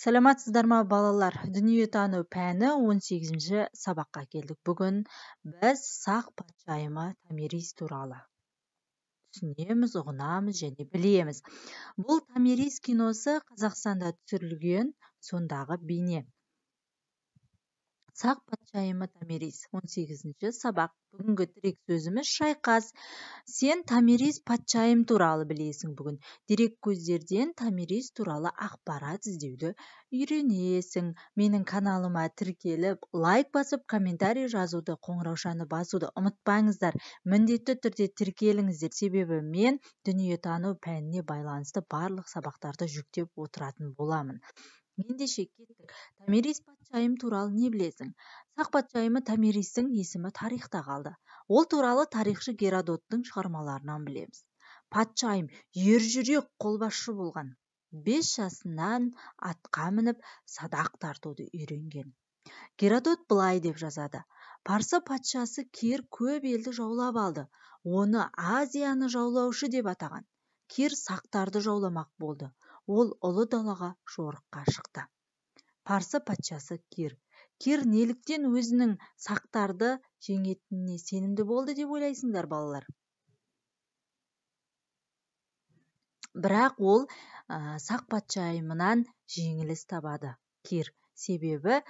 Саламатсыздар ма, балалар? Дүниетану пәні 18-ші сабаққа келдік. Бүгін біз Сақ патшайымы Томирис туралы түсінеміз, ұғынамыз және білеміз. Бұл Томирис киносы Қазақстанда түсірілген, сондағы бейне. Сақ патшайымы Томирис, 18-ші сабақ. Бүгінгі тірек сөзіміз шайқас. Сен Томирис патшайым туралы білесің бүгін. Дерек көздерден Томирис туралы ақпарат іздеуді үйренесің. Менің каналыма тіркеліп, лайк басып, комментарий жазуды, қоңыраушаны басуды ұмытпаңыздар. Міндетті түрде тіркеліңіздер, себебі мен дүниетану пәніне байланысты барлық сабақтарды жүктеп отыратын боламын. Ендеше кеттік. Томирис патшайым туралы не білесің? Сақ патшайымы Томиристің есімі тарихта қалды. Ол туралы тарихшы Геродоттың шығармаларынан білеміз. Патшайым ержүрек қолбасшы болған. 5 жасынан атқа мініп, садақ тартуды үйренген. Геродот былай деп жазады. Парсы патшасы Кир көп елді жаулап алды. Оны Азияны жаулаушы деп атаған. Кир сақтарды жауламақ болды. Ол ұлы далаға жорыққа шықты. Парсы патшасы Кир. Кир неліктен өзінің сақтарды жеңетініне сенімді болды деп ойлайсыңдар, балалар? Бірақ ол сақ патшайымынан жеңіліс табады Кир. Себебі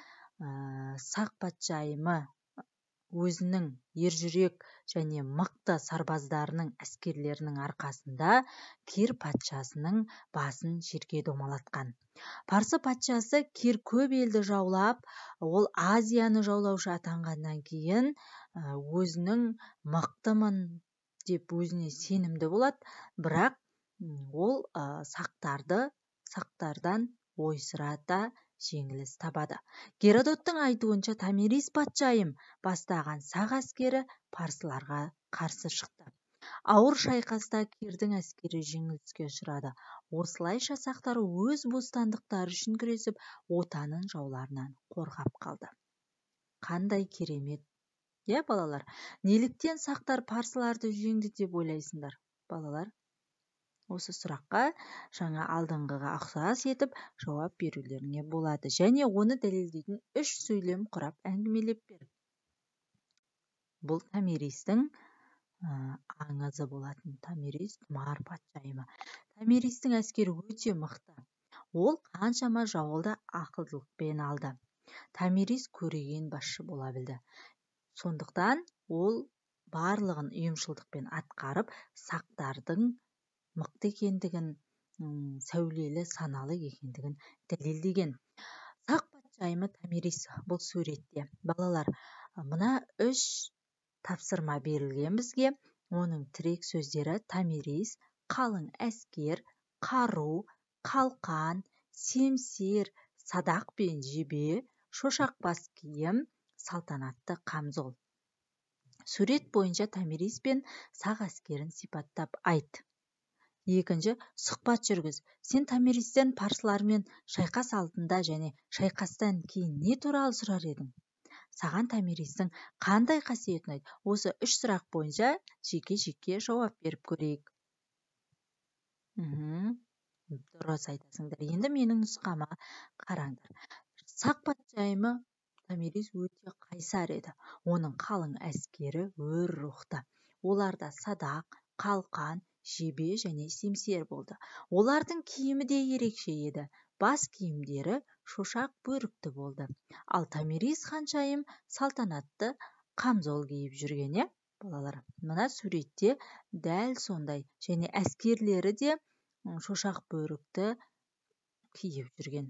сақ патшайымы өзінің ержүрек және мықты сарбаздарының, әскерлерінің арқасында Кир патшасының басын жерге домалатқан. Парсы патшасы Кир көп елді жаулап, ол Азияны жаулаушы атанғаннан кейін өзінің мықтымын деп өзіне сенімді болады, бірақ ол сақтардан ойсырата жеңіліс табады. Геродоттың айтуынша, Томирис патшайым бастаған сақ әскері парсыларға қарсы шықты. Ауыр шайқаста Кирдің әскері жеңіліске ұшырады. Осылайша сақтар өз бостандықтары үшін күресіп, отанын жауларынан қорғап қалды. Қандай керемет, иә, балалар? Неліктен сақтар парсыларды жеңді деп ойлайсыңдар, балалар? Осы сұраққа жаңа алдыңғыға ұқсас етіп жауап берулеріңе болады. Және оны дәлелдейтін 3 сөйлем құрап әңгімелеп бер. Бұл Томиристің аңызы болатын. Томирис Тұмар патшайымы. Томиристің әскері өте мықты. Ол қаншама жауды ақылдылықпен алды. Томирис көреген басшы бола білді. Сондықтан ол барлығын ұйымшылдықпен атқарып, сақтардың мықты екендігін, сәулелі, саналы екендігін дәлелдеген. Сақ патшайымы Томирис бұл суретте. Балалар, мына 3 тапсырма берілген бізге. Оның тірек сөздері Томирис, қалың әскер, қару, қалқан, семсер, садақ пен жебе, шошақ бас киім, салтанатты қамзол. Сурет бойынша Томирис пен сақ әскерін сипаттап айт. Екінші, сұхбат жүргіз. Сен Томиристен парсылармен шайқас алдында және шайқастан кейін не туралы сұрар едің? Саған Томиристің қандай қасиеті ұнайды? Осы 3 сұрақ бойынша жеке-жеке жауап беріп көрейік. Дұрыс айтасыңдар. Енді менің нұсқама қараңдар. Сақ патшайымы Томирис өте қайсар еді. Оның қалың әскері өр рухты. Оларда садақ, қалқан, жебе және семсер болды. Олардың киімі де ерекше еді. Бас киімдері шошақ бөрікті болды. Ал Томирис ханшайым салтанатты қамзол киіп жүрген, е, балалар? Мына суретте дәл сондай, және әскерлері де шошақ бөрікті киіп жүрген.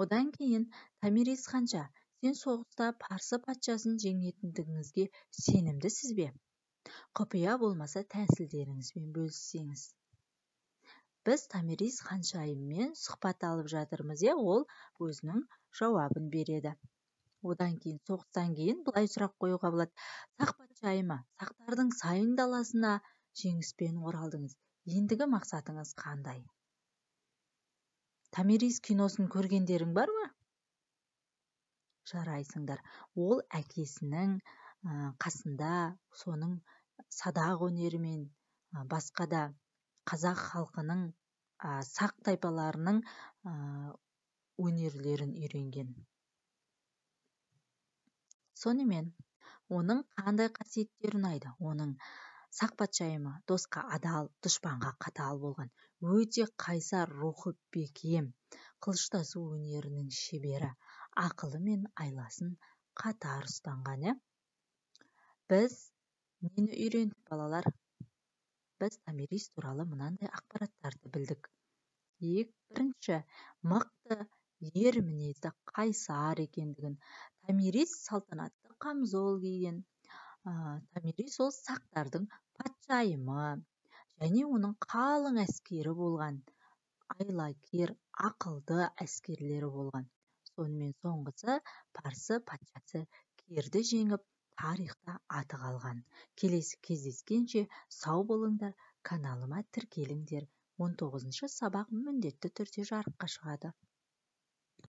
Одан кейін Томирис ханша, сен соғыста парсы патшасын жеңетіндігіңізге сенімдісіз бе? Құпия болмаса тәсілдеріңізбен бөліссеңіз. Біз Томирис ханшайыммен сұхбат алып жатырмыз, е, ол өзінің жауабын береді. Одан кейін, соғыстан кейін былай сұрақ қоюға болады. Сақ патшайымы, сақтардың сайын даласына жеңіспен оралдыңыз. Ендігі мақсатыңыз қандай? Томирис киносын көргендерің бар ма? Жарайсыңдар. Ол әкесінің қасында соның садақ өнерімен, басқа да қазақ халқының Сақ тайпаларының өнерлерін үйренген. Сонымен, оның қандай қасиеттері ұнайды? Оның Сақ патшайымы досқа адал, дұшпанға қатал болған, өте қайсар, рухы бекем, қылыштасу өнерінің шебері, ақылы мен айласын қатар ұстанған. Біз нені үйрендік, балалар? Біз Томирис туралы мынандай ақпараттарды білдік. Бірінші, мықты ер мінезді қайсар екендігін. Томирис салтанатты қамзол киген. Томирис ол сақтардың патшайымы және оның қалың әскері болған, айлакер, ақылды әскерлері болған. Сонымен соңғысы парсы патшасы Кирді жеңіп, тарихта аты қалған. Келесі кездескенше сау болыңдар, каналыма тіркеліңдер. 19-сабақ міндетті түрде жарыққа шығады.